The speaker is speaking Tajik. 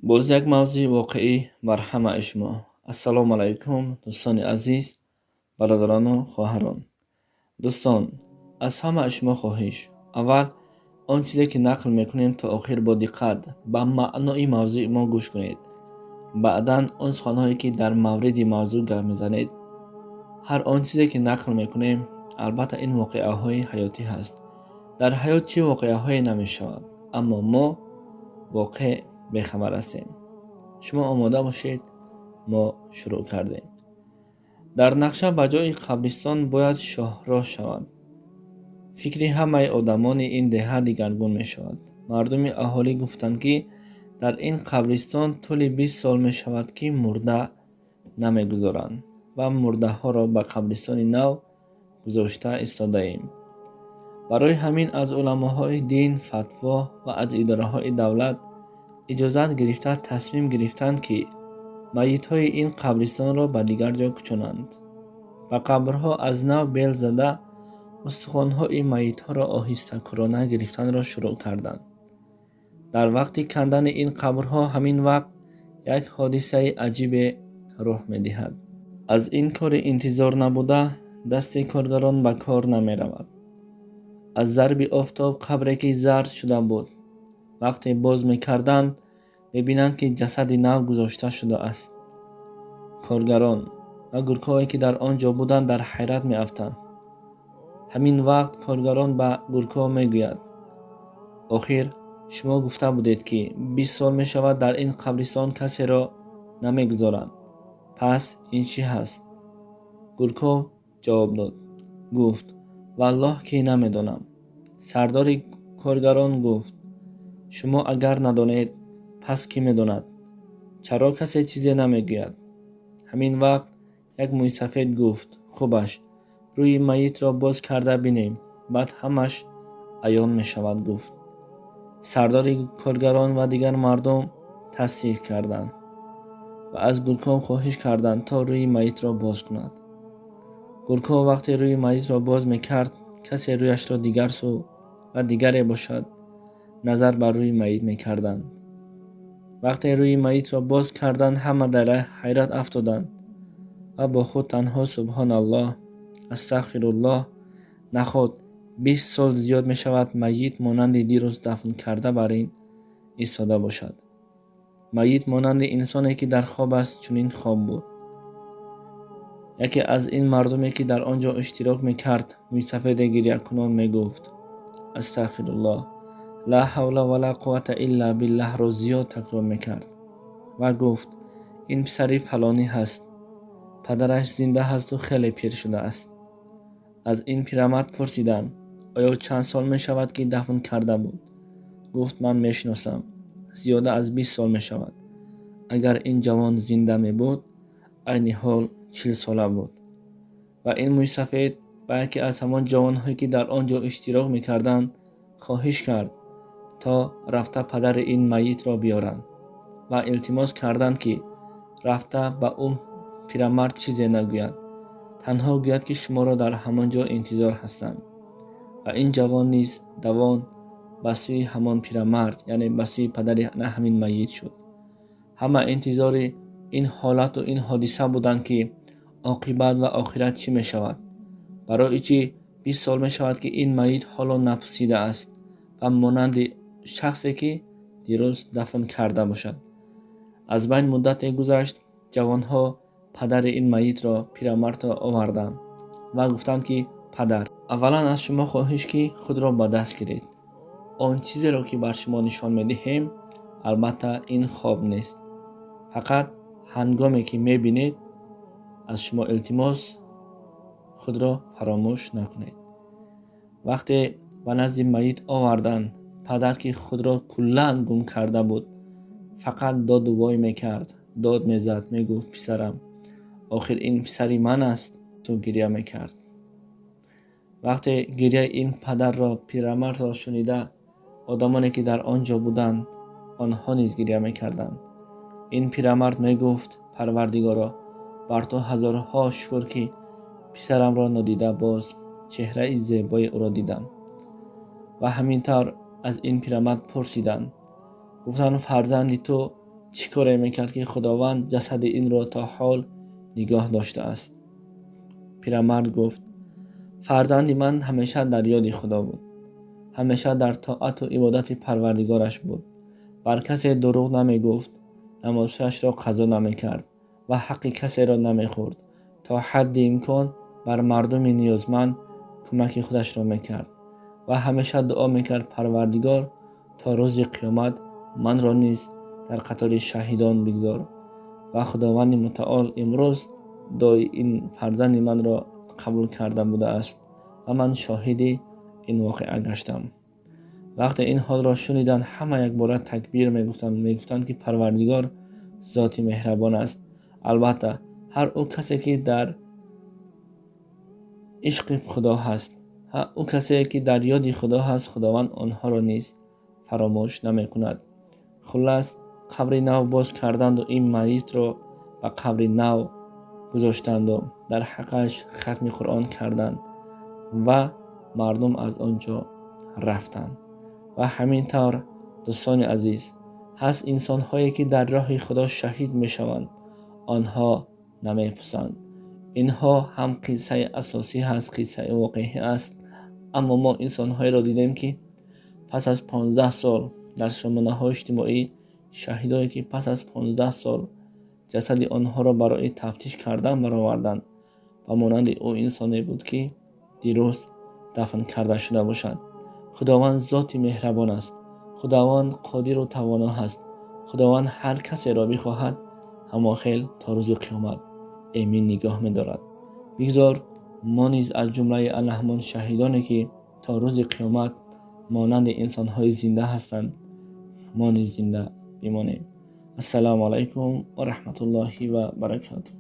Боз як мавзӯи воқеӣ бар ҳамаи шумо. Ассалому алайкум, дӯстони азиз, бародарону хоҳарон. Дӯстон, аз ҳамаи шумо хоҳиш: аввал, он чизе ки нақл мекунем, то охир бо диққат ба маънои мавзӯи мо гӯш кунед. Баъдан он суханҳое ки дар мавриди мавзӯъ гап мезанед. Ҳар он чизе ки нақл мекунем, албатта, ин воқеаҳои ҳаётӣ ҳаст. Дар ҳаёт чӣ воқеаҳое намешавад, аммо мо воқеъ бехабар ҳастем. Шумо омода бошед, мо шурӯъ кардем. Дар нақша ба ҷои қабристон бояд шоҳроҳ шавад. Фикри ҳамаи одамони ин деҳа дигаргун мешавад. Мардуми аҳолӣ гуфтанд, ки дар ин қабристон тӯли 20 сол мешавад, ки мурда намегузоранд ва мурдаҳоро ба қабристони нав гузошта истодаем. Барои ҳамин аз уламоҳои дин фатво ва аз идораҳои давлат иҷозат гирифта, тасмим гирифтанд, ки майитҳои ин қабристонро ба дигар ҷо кӯчонанд. Ба қабрҳо аз нав бел зада, устухонҳои майитҳоро оҳистакорона гирифтанро шурӯъ карданд. Дар вақти кандани ин қабрҳо ҳамин вақт як ҳодисаи аҷибе рух медиҳад. Аз ин кори интизор набуда дасти коргарон ба кор намеравад. Аз зарби офтоб қабре ки зард шуда буд, вақте боз мекарданд, мебинанд, ки ҷасади нав гузошта шудааст. Коргарон ва Гуркове, ки дар он ҷо буданд, дар ҳайрат меафтанд. Ҳамин вақт коргарон ба Гурков мегӯяд: «Охир шумо гуфта будед, ки 20 сол мешавад, дар ин қабристон касеро намегузоранд, пас ин чӣ ҳаст?» Гурков ҷавоб дод, гуфт: «Валлоҳ, ки намедонам». Сардори коргарон гуфт: «Шумо агар надонед, пас кӣ медонад? Чаро касе чизе намегӯяд?» Ҳамин вақт як мӯйсафед гуфт: «Хубаш, рӯи майитро боз карда бинем, баъд ҳамаш аён мешавад», гуфт. Сардори коргарон ва дигар мардум тасдиқ карданд ва аз Гурков хоҳиш карданд, то рӯи майитро боз кунад. Гурков вақте рӯи майитро боз мекард, касе рӯяшро дигар сӯ ва дигаре бошад, назар бар рӯи майит мекарданд. Вақте рӯи майитро боз карданд, ҳама дар ҳайрат афтоданд ва бо худ танҳо «Субҳоналлоҳ, астағфируллоҳ, наход 20 сол зиёд мешавад, майит монанди дирӯз дафн карда бар ин истода бошад. Майит монанди инсоне, ки дар хоб аст, чунин хоб буд». Яке аз ин мардуме, ки дар он ҷо иштирок мекард, мӯйсафеде гирякунон мегуфт: «Астағфируллоҳ, ла ҳавла ва ла қуввата илла биллаҳро зиёд такрор мекард ва гуфт: «Ин писари фалонӣ ҳаст, падараш зинда ҳасту хеле пир шудааст». Аз ин пирамард пурсиданд: оё чанд сол мешавад, ки дафн карда буд? Гуфт: «Ман мешиносам, зиёда аз 20 сол мешавад. Агар ин ҷавон зинда мебуд, айни ҳол 40сола буд». Ва ин мӯйсафед ба яке аз ҳамон ҷавонҳое, ки дар он ҷо иштирок мекарданд, хоҳиш кард, то рафта падари ин майитро биёранд ва илтимос карданд, ки рафта ба ӯ пирамард чизе нагӯяд, танҳо гӯяд, ки шуморо дар ҳамон ҷо интизор ҳастанд. Ва ин ҷавон низ давон ба сӯи ҳамон пирамард, яъне ба сӯи падари на ҳамин майит шуд. Ҳама интизори ин ҳолату ин ҳодиса буданд, ки оқибат ва охират чӣ мешавад, барои чӣ 20 сол мешавад, ки ин майит ҳоло напусидааст ва монанди шахсе, ки дирӯз дафн карда бошад. Аз байн муддате гузашт, ҷавонҳо падари ин майитро, пирамардро оварданд ва гуфтанд, ки падар, аввалан аз шумо хоҳиш, ки худро ба даст гиред. Он чизеро, ки бар шумо нишон медиҳем, албатта, ин хоб нест. Фақат ҳангоме ки мебинед, аз шумо илтимос, худро фаромӯш накунед. Вақте ба назди майит оварданд, падар, ки худро куллан гум карда буд, фақат доду вой мекард, дод мезад, мегуфт: «Писарам, охир ин писари ман аст», ту гиря мекард. Вақте гиряи ин падарро, пирамардро шунида, одамоне, ки дар он ҷо буданд, онҳо низ гиря мекарданд. Ин пирамард мегуфт: «Парвардигоро, бар ту ҳазорҳо шукр, ки писарамро нодида боз чеҳраи зебои ӯро дидам». Ва ҳамин тавр аз ин пирамард пурсиданд, гуфтанд: «Фарзанди ту Чӣ коре мекард, ки Худованд ҷасади инро то ҳол нигоҳ доштааст? Пирамард гуфт: фарзанди ман ҳамеша дар ёди Худо буд, ҳамеша дар тоату ибодати Парвардигораш буд, бар касе дурӯғ намегуфт, намозҳояшро қазо намекард ва ҳаққи касеро намехӯрд. То ҳадди имкон бар мардуми ниёзманд кӯмаки худашро мекард ва ҳамеша дуо мекард: Парвардигор, то рӯзи қиёмат манро низ дар қатори шаҳидон бигзор. Ва Худованди Мутаол имрӯз дуои ин фарзанди манро қабул карда будааст ва ман шоҳиди ин воқеа гаштам. Вақте ин ҳолро шуниданд, ҳама якбора такбир мегуфтанд, мегуфтанд, ки Парвардигор зоти меҳрабон аст. Албатта, ҳар ӯ касе, ки дар ишқи Худо ҳаст, ӯ касе, ки дар ёди Худо ҳаст, Худованд онҳоро низ фаромӯш намекунад. Хуллас, қабри нав боз карданду ин майитро ба қабри нав гузоштанду дар ҳаққаш хатми Қуръон карданд ва мардум аз он ҷо рафтанд. Ва ҳамин тавр, дӯстони азиз, ҳаст инсонҳое, ки дар роҳи Худо шаҳид мешаванд, онҳо намепусанд. Инҳо ҳам қиссаи асосӣ ҳаст, қиссаи воқеӣ аст. Аммо мо инсонҳоеро дидем, ки пас аз 15 сол дар сомонаҳои иҷтимоӣ, шаҳидое, ки пас аз 15 сол ҷасади онҳоро барои тафтиш кардан бароварданд, ба монанди ӯ инсоне буд, ки дирӯз дафн карда шуда бошад. Худованд зоти меҳрабон аст, Худованд қодиру тавоно ҳаст. Худованд ҳар касеро бихоҳад, ҳамон хел то рӯзи қиёмат эмин нигоҳ медорад. Бигзор мо низ аз ҷумлаи ана ҳамон шаҳидоне, ки то рӯзи қиёмат монанди инсонҳои зинда ҳастанд, мо низ зинда бимонем. Ассалому алайкум ва раҳматуллоҳи ва баракатуҳ.